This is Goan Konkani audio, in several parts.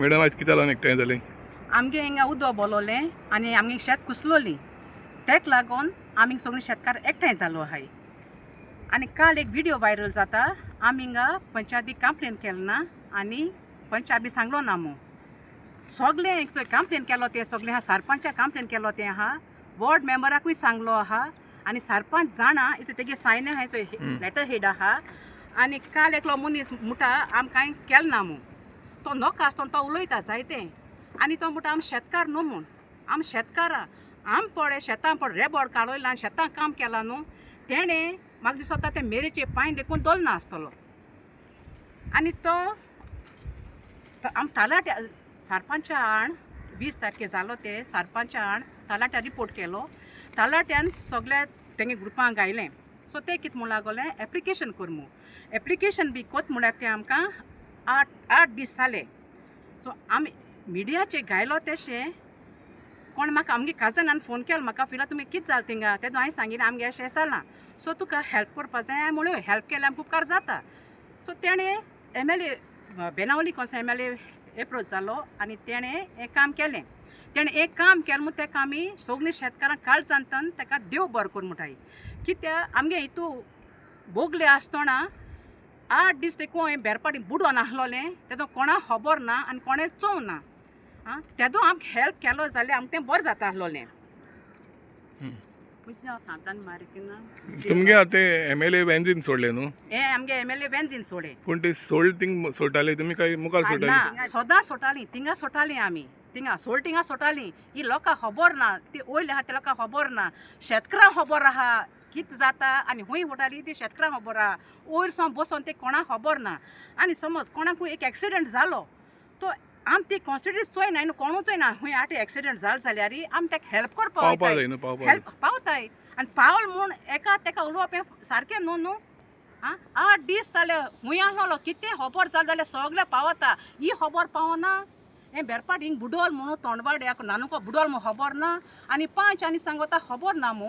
मॅडम आज कितें जालें एकठांय जालें? आमगे हिंगा उदक बोलवलें आनी आमगे शेत कुसलोली, तेक लागून आमी सगळीं शेतकार एकठांय जालो आहाय. आनी काल एक व्हिडियो व्हायरल जाता, आमी हिंगा पंचायतीक कंप्लेन केलें ना आनी पंचायत बी सांगलो ना मू. सगळें एक कंप्लेन केलो तें सगळें आहा, सरपंचाक कंप्लेन केलो तें आहा, वॉर्ड मेंबराकूय सांगलो आहा आनी सरपंच जाणा इचो तेगे सायन आहा, इचो लेटर हेड आहा. आनी काल एकलो मनीस म्हणटा आम कांय केलें ना मू, तो नोका आसतना तो उलयता जायतें आनी तो म्हणटा आम शेतकार न्हू म्हूण. आम शेतकारां, आम पळय शेतां पळय रेबोड काडयला आनी शेतां काम केलां न्हू, तेणें म्हाका दिसता तें मेरेचे पांय देखून दवरना आसतलो. आनी तो आम तालाट्या सरपंचा आड 20 तारखे जालो ते सरपंचा आड तालाट्या रिपोर्ट केलो. तालाट्यान सगळ्या तेंगे ग्रुपांक गायलें. सो ते कितें म्हणूं लागोलें एप्लिकेशन कर म्हूण. एप्लिकेशन बी कोत म्हळ्यार तें आमकां 8 दीस जाले. सो आमी मिडियाचे गायलो तेशें कोण म्हाका आमगे काजनान फोन केलो म्हाका फिला तुमी कितें जालें थिंगा, तेदो हांवें सांगिल्लें आमगे अशें जालां, सो तुका हेल्प करपा जाय. हांवें म्हणलें हेल्प केल्यार आमकां उपकार जाता. सो तेणें MLA Benaulim council MLA approach जालो आनी तेणें हें काम केलें. तेणें एक काम केलें म्हूण तेका आमी सगळीं शेतकारां काळजांतल्यान तेका देव बरो करूं म्हणटाय. कित्याक आमगे हितू बोगले आसतना 8 दीस तेकून हांवें बेरपाटी बुडोन आसलोलें, तेदो कोणाक खबर ना आनी कोणें चोवं ना. आं तेदो आमकां हेल्प केलो जाल्यार आमकां तें बरें जाता आसलोलें. म्हजें नांव सांतान मारिकिना. तुमगे आतां MLA वेंजीन सोडलें न्हू? हे आमगे MLA वेंजीन सोडे. पूण ते सोड थिंग सोडटाले तुमी काय मुखार सोडटाले? ना, सदां सोडटालीं, थिंगा सोडटालीं आमी, थिंगा सोड थिंगा सोडटालीं. ही लोकांक खबर ना, ती वयली आहा ते लोकांक खबर ना, शेतकारांक खबर आहा कितें जाता आनी खंय वताली ती शेतकारांक खबर आहा. वयर सावन बसोन ते कोणाक खबर ना. आनी समज कोणाकूय एक एक्सिडंट जालो तो आम ती कॉन्स्टिट्युन्सी चोयना न्हू, कोणूच चोयना खंय आठ एक्सिडंट जालो जाल्यार आमी ताका हेल्प करपाक पावपा जाय न्हू, पावपा हेल्प पावताय. आनी पावल म्हूण एका तेका उलोवप हें सारकें न्हू न्हू. आं 8 दीस जाले खूंय आसलोलो, कितें खबर जालें जाल्यार सगळें पावता, ही खबर पावना. हें बेरपाट हिंग बुडोल म्हणून तोंडवाड्याक नानुको बुडोल म्हूण खबर ना आनी पांच आनी सांगता खबर ना मू.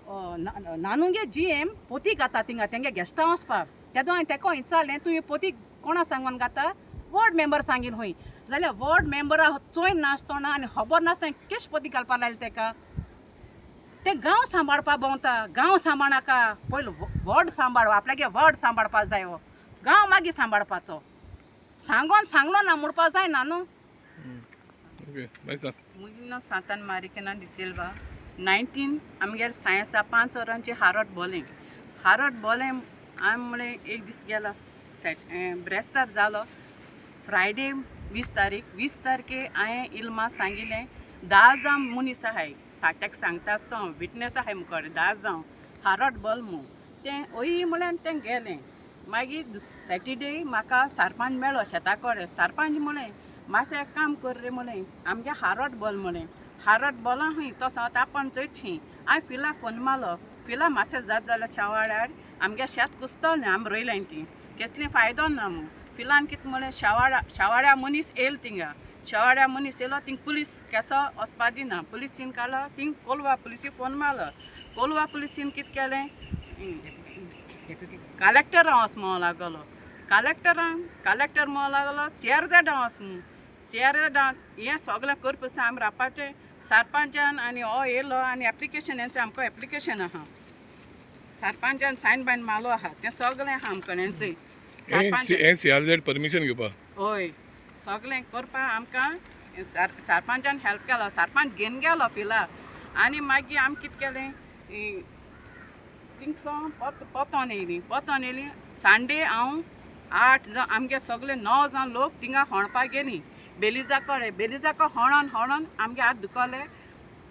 नानुगे GM पोती घाता थिंगा तेंगे गेस्ट हावस पा, तेदो हांवें तेका विचारलें तुवें पोती कोणा सांगून घाता? वॉर्ड मेंबर सांगीन खंय जाल्यार वॉर्ड मेंबरा चोय नासतना आनी खबर नासतना केश पोती घालपा लायलें तेका. ते गांव सांबाळपा भोंवता, गांव सांबाळनाका, पयलो वॉर्ड सांबाळ, आपल्यागे वॉर्ड सांबाळपा जाय, हो गांव मागीर सांबाळपाचो. सांगोन सांगलो ना म्हणपा जायना न्हू. ओके मागीर सांग. म्हजें नांव सांतान मारिकिना डिसिल्वा. 19 आमगेर सायन्सा 5 वरांची हारोट बोलें. हारोट बोलें आमी म्हणलें एक दीस गेलो ब्रेस्तार जालो फ्रायडे 20 तारीख. 20 तारखे हांवें इल्मा सांगिल्लें 10 जावं मनीस आहाय साट्याक सांगता आसता हांव विटनेस आहाय मुखार 10 जावं हारोट बोल म्हूण. तें ओय म्हणल्यार तें गेलें. मागीर सॅटरडे म्हाका सरपंच मेळ्ळो शेता कडेन. सरपंच म्हणलें मातशें एक काम कर रे म्हणलें आमगे हारोट बोल म्हणलें. हारोट बोला खंय तो सांगता आपण चोयची. हांवें फिला फोन मारलो, फिला मातशें जात जाल्यार शेवाळ्यार आमगे शेत कुसतलें आमी रोयलें ती केसली फायदो ना म्हूण. फिलान कितें म्हणलें शेवाळ्या मनीस येयल थिंगा, शेवाळ्या मनीस येयलो थिंग पुलीस केसो वचपा दिना. पुलिसीन काडलो थिंग कोलवा पुलिसी फोन मारलो. कोलवा पुलिसीन कितें केलें कलेक्टरां वच म्हणूंक लागलो. कलेक्टरान कलेक्टर म्हणूंक लागलो CRZ वच म्हूण. CRZ हें सगळें करपा आमी रावपाचें सरपंचान आनी हो येयलो आनी एप्लिकेशन हेंचें आमकां एप्लिकेशन आहा, सरपंचान सायन बायन मारलो आहा, तें सगळें आहा आमकां हेंचें. हें CRZ permission घेवपा? हय सगळें करपा आमकां सरपंचान हेल्प केलो. सरपंच घेवन गेलो फिला. आनी मागीर आमी कितें केलें थिंगसो पोतोन येयली. पोतोन येयली संडे हांव 8 जावं आमगे सगळे 9 जावं लोक थिंगा होणपाक गेली बेलिजा कडेन. बेलिजाको होणोन होणोन आमगे हात दुखले,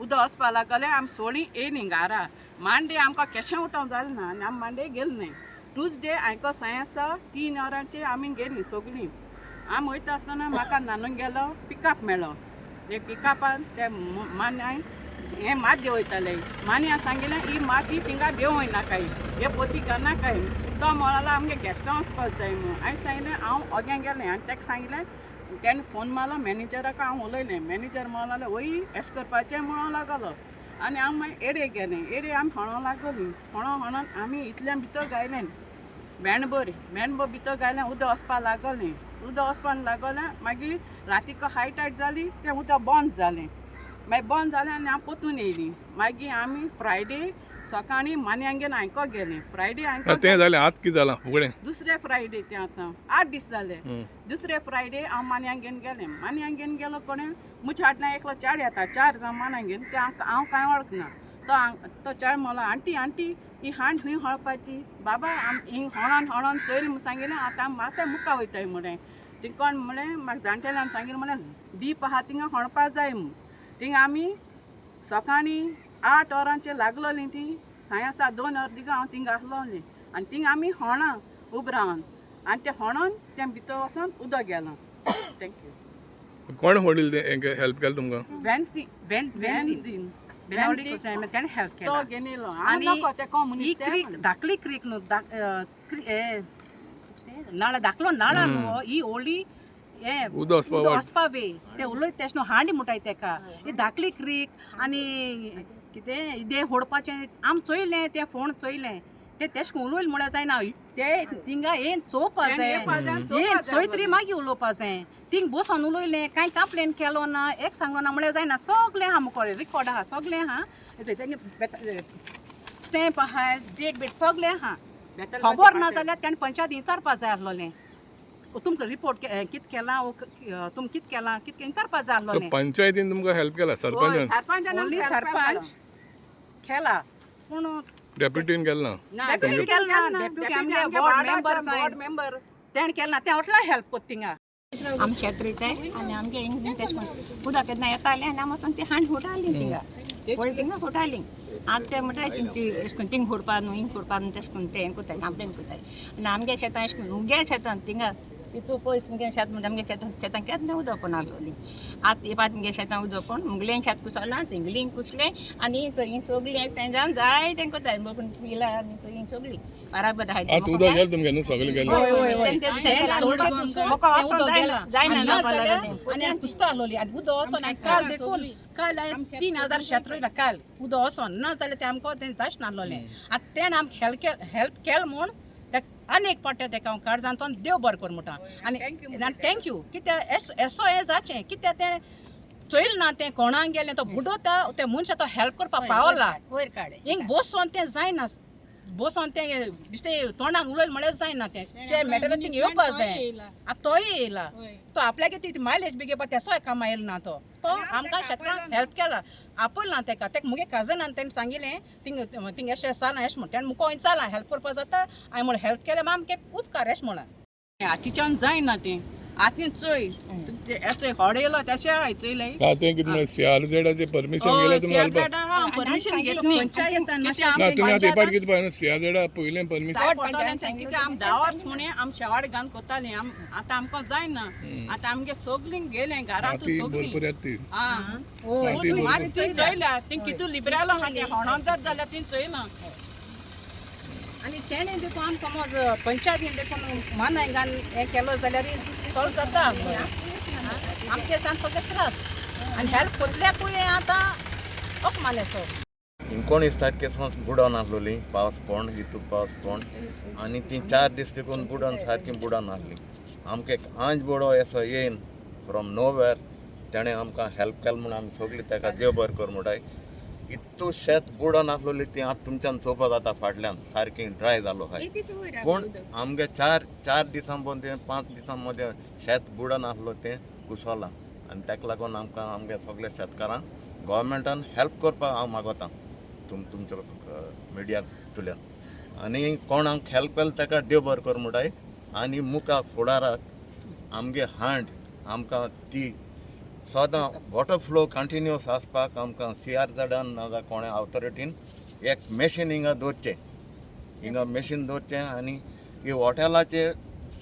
उदक वचपा लागलें. आमी सोळी येयली घारा. मांडे आमकां केशें उठोवंक जालें ना आनी आमी मांडे गेली न्हय. ट्युजडे हांयको साय आसा 3 वरांचेर आमी गेलीं सगळीं. आमी वयता आसतना म्हाका नानून गेलो पिकअप मेळ्ळो. ते पिकअपान ते मान्याय हें मात देंवयताले. मान्या सांगिल्लें ही माती थिंगा देंवयनाकाय, हे पोती घालनाकाय. तो म्हणलो आमगे गेस्ट हावस वचपाक जाय म्हूण. हांवें सांगिल्लें हांव ओग्यां गेलें आनी ताका सांगिल्लें. तेणें फोन मारलो मॅनेजराक, हांव उलयलें. मॅनेजर म्हणूंक लागलो वय एशें करपाचें म्हणूंक लागलो. आनी हांव मागीर एडे गेलें. एडे आमी होणों लागली, होणों होणोन आमी इतल्यान भितर गायलें. भेंडभर भेंडभर भितर घायलें उदक वचपा लागलें, उदक वचपाक लागलें. मागीर रातीक हाय टायट जाली, तें उदक बंद जालें. मागीर बंद जालें आनी हांव पोतून येयलीं. मागीर आमी फ्रायडे सकाळीं मान्यांगेर आयको गेलीं. फ्रायडे आयको तें जालें, आतां कितें जालां फुगडें? दुसरे फ्रायडे तें आतां 8 दीस जाले. दुसरे फ्रायडे हांव मान्यांक घेवन गेलें. मान्यांक घेवन गेलो कोणें मुच्या हाडना एकलो चार येता, 4 जाण मान्यांक घेवन. तें हांव कांय वळखना. तो तो चार म्हणलो, आंटी आंटी ही हांड खंय हळपाची? बाबा आम हिंग हळोन हळोन चोयल म्हूण सांगिलें, आतां आमी मातशें मुखार वयताय म्हणलें. थिंग कोण म्हणलें म्हाका जाणटेल्यान सांगिलें म्हणलें दीप आहा थिंगा हळपा जाय म्हूण. थिंगा आमी सकाळीं 8 वरांचेर लागलोलीं ती साय 2 वर दिगा हांव थिंगा आसलोलीं आनी थिंगा आमी होणां उब रावन आनी तें होणोन तें भितर वचोन उदक गेलां. Thank you. कोण व्हडील तें हेल्प केलें तुमकां? वेन्सी वेन्झीन वेन्झीन तेणें हेल्प तो केला. घेनिलो आनी आनी नको ते कोण ही मनीस ते क्रीक म्हण. धाकली क्रीक न्हू, नाळा धाकलो नाळा न्हू ही होळी हे उदक वचपा उदक वाट. वचपा वे ते उलयत तेश न्हू हांडी म्हणटाय तेका. ही धाकली क्रीक आनी कितें दें होडपाचें आम चोयलें, तें फोण चोयलें, तें तेश करून उलयलें म्हळ्यार जायना. ते थिंगा येन चोवपा तें जाय, येवपा जाय, येन चोवपा जाय. चोयतरी मागीर उलोवपा जाय. थिंग बसोन उलयलें, कांय कंप्लेन केलो ना, एक सांगलो ना म्हळ्यार जायना. सगळें आहा मुखार रिकॉर्ड आहा, सगळें आहा, स्टॅम्प आहा, डेट बीट सगळें आहा. बेतल खबर ना जाल्यार तेणें पंचायत विचारपा जाय आसलोलें, तुमकां रिपोर्ट कित केलां, तुम कित केलां कित विचारपा जाय सो आसलोलें. पंचायतीन तुमकां हेल्प केला? सरपंचान? सरपंचान ओन्ली सरपंच केला पूण डेप्युटीन केलें ना? डेप्युटी केला ना, डेप्युटी आमगे वॉर्ड मेंबर जाय, वॉर्ड मेंबर तेणें केलें ना, तें हॉटला हेल्प कोत्ता थिंगा. आमी शेत रोयताय आनी आमगे हिंग तेश कोन्न उदक केन्ना येतालें आनी आमी वचोन ती हांड फुटाली थिंगा, व्हडली थिंगा फुटाली. आतां ते म्हणटाय ती एश कोन्न थिंग फुडपा न्हू, हिंग फुडपा न्हू, तेश कोन्न तें हें कोत्ताय, कंप्लेन कोत्ताय. आनी आमगे शेतां एश कोन्न मुगे शेतान थिंगा तितू पयस मुगे शेत म्हणटा, आमगे शेतां शेतां केन्ना उदक पडना आसलोलीं. आतां ही पाट मुगे शेतां उदक पडून मुगलें शेत कुसलां, थिंगलीं कुसलें आनी थंय सगळीं एकठांय जावन जाय तें कोत्ताय. बघून पिला आनी थंय सगळीं बराबर आहाय. आतां उदक गेलें तुमगें न्हू, सगळें गेलें? आनी कुसता आसलोली आनी उदक वचोन आनी काल देखून काल 3000 शेत रोयलां काल उदक वचोन ना जाल्यार तें आमकां तें जायच नासलोलें. आतां तेणें आमकां हेल्प केलें म्हूण तेका आनी एक पाट्या तेका हांव काळजांतल्यान देव बरें कर म्हणटा आनी thank you. कित्याक एसो हें जाचें कित्याक तेणें चोयलें ना, तें कोणाक गेलें तो बुडोता ते मनशा तो हेल्प करपाक पावला. वयर काडे हिंग बसोन तें जायना, बसोन तें बेश्टें तोंडान उलयलें म्हळ्यार जायना, तें तें मॅटर थिंग येवपा जाय. आतां तोय येयला, तो आपल्याक ती मायलेज बी घेवपा तेसोय कामां येयलो ना. तो तो आमकां शेतकारांक हेल्प केला, आपयला तेका. तेका मुगे कजनान तेणें सांगिलें थिंग थिंग एशें जालां एशें म्हण, तेणें मुको विचारलां हेल्प करपा जाता, हांवें म्हणलें हेल्प केलें आमगे उपकार एशें म्हणलें. हातीच्यान जायना तें आतां चोय चोय होड येयलो तेशें हांवें चोयलें. हा तें कितें म्हळ्यार सीआरझेडाचें परमिशन गेलें तुमी घालपाक? परमिशन घेतली. पंचायतान ना तुमी आतां हे पाट कितें पळय सीआरझेडा पयलें परमिशन जाय पडटलें तें कित्याक आम 10 वर्स फुडें आम शेवाड घालून कोतालीं आम, आतां आमकां जायना. आतां आमगे सगलीं गेलें घरांत ती सगलीं. भरपूर येता ती. आं ती भरपूर. ती चोयल्या ती कितू लिबरालो आहा तें होणोन जात जाल्यार ती चोयलां. आनी तेणें देखून आम समज पंचायतीन देखून मानाय घालून हें केलो जाल्यार सॉल्व जाता आमचे सान सगळे त्रास आनी हेल्प कोतल्याकूय आतां अपमानेसो. 19 तारखे बुडोन आसलोली पावस पडून, हितू पावस पडून आनी ती 4 दीस देखून बुडोन सारकी बुडोन आहली. आमकां एक आंज बोडो असो येयन फ्रॉम नोवेर, तेणें आमकां हेल्प केलें म्हूण आमी सगळीं ताका देव बरें कर म्हणटाय. इतू शेत बुडोन आसलोली ती आतां तुमच्यान चोवपा जाता फाटल्यान सारकी ड्राय जालो आहाय. पूण आमगे चार दिसां मदें 5 दिसां मदें शेत बुडोन आसलो तें कुसोलां आनी ताका लागून आमकां आमगे सगळे शेतकारांक गोवोरमेंटान हेल्प करपाक हांव मागोता तुमच्या मिडियांतल्यान. आनी कोण आमकां हेल्प केलें ताका देव बरें कर म्हणटाय. आनी मुखार फुडाराक आमगे हांड आमकां ती सदां वॉटर फ्लो कंटिन्युअस आसपाक आमकां सी आर झेडान नाजाल्यार कोणें ऑथॉरिटीन एक मॅशीन हिंगा दवरचें, हिंगा मॅशीन दवरचें आनी ही हॉटेलाचे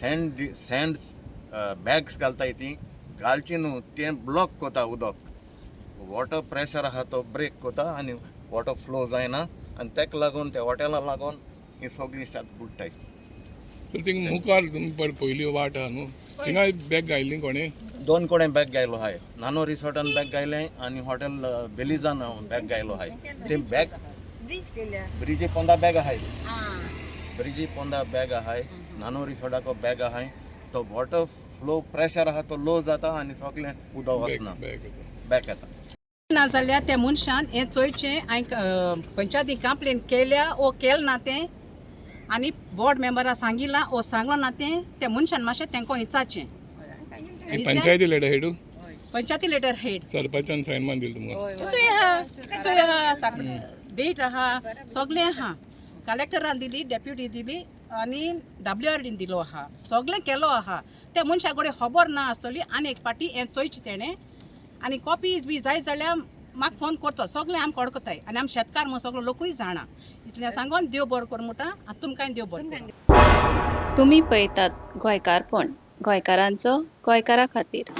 सँड सँड बॅग्स घालताय ती घालची न्हू, तें ब्लॉक कोता उदक, वॉटर प्रेशर आहा तो ब्रेक कोता आनी वॉटर फ्लो जायना आनी ताका लागून त्या हॉटेला लागून ही सगळीं शेत बुडटाय. तर थिंग मुखार तुमी पयली वाट आहा न्हू, थिंगा बॅग घायल्ली कोणें? दोन कडेन बॅग गायलो आहाय, नानो रिसॉर्टान बॅग गायलें आनी हॉटेल बेलिजान बॅग गायलो आहाय. ते बॅग ब्रिज केल्या. ब्रिजे पोंदा बॅग आहाय. ब्रिजी पोंदा बॅग आहाय, नानोरी थोडाको बॅग आहाय, तो वॉटर फ्लो प्रेशर आहा तो लो जाता आनी सगळें उदक वचना, बॅक. बॅक येता. ना जाल्यार त्या मनशान हें चोयचें हांवें पंचायती कंप्लेन केल्या ओ केल ना तें, आनी वॉर्ड मेंबरा सांगिलां ओ सांगलो ना तें, त्या मनशान मातशें तेंको विचारचें. पंचायती लेटर हेडू? पंचायती लेटर हेड. सरपंचान सायन मारून दिली तुमकां? चोय आहा, चोय आहा, डेट आहा, सगळें आहा. कलेक्टरान दिली, डेप्युटी दिली आनी डब्ल्यू आर डीन दिलो आहा, सगळें केलो आहा. त्या मनशा कडेन खबर ना आसतली आनी एक पाटी हें चोयचें तेणें. आनी कॉपी बी जाय जाल्यार म्हाका फोन करचो, सगळें आमकां वळखताय आनी आमी शेतकार म्हूण सगळो लोकूय जाणा. इतलें सांगोन देव बरो करूं म्हणटा आनी तुमकांय देव बरो करूं. तुमी पळयतात गोंयकारपण, गोंयकारांचो गोंयकारा खातीर.